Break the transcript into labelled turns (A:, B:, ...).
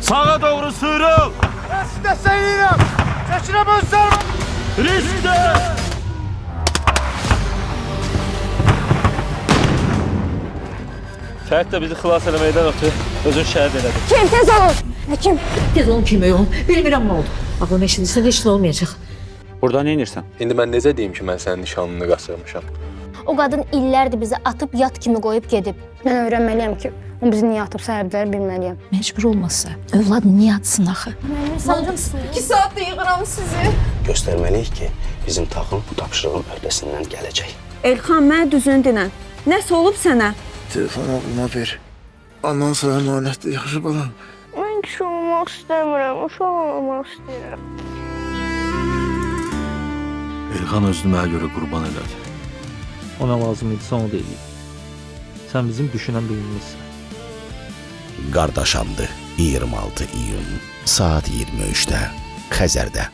A: Sağa doğru sıyrıl.
B: Ben sizi destekleyirəm. Çəkirəm öz üzərimə.
A: Riskdə. Fərid də bizi xilas eləməkdən ötürü özün şəhid elədi.
C: Kim tez olun. Həkim.
D: Tez olun kömək olun. Bilmirəm nə oldu. Ağlım eşidirsə heç nə olmayacaq.
E: Burada nə edirsən?
F: İndi mən necə deyim ki, mən sənin nişanlını qaçırmışam?
C: O qadın illərdir bizi atıb yat kimi qoyub gedib. Mən öyrənməliyəm ki, o bizi niyə atıb səbəbləri bilməliyəm.
D: Məcbur olmasa övlad niyə atsın axı?
G: 2 saatdır yığıram sizi.
H: Göstərməliyik ki, bizim taxım bu tapşırığın öhdəsindən gələcək.
G: Elxan, mənə düzünü dinən. Nəsə olub sənə?
B: Telefon oğluma ver. Ondan sonra əmanətdir, yaxşı balam.
C: Mən kişi olmaq istəmirəm, uşaq olmaq istəyirəm.
I: Elxan özünü mənə görə qurban elədi.
J: Ona lazım idisə onu da eləyib. Sən bizim düşünən beynimizsən.
H: Qardaşamdır. 26 iyun saat 23-də Xəzərdə.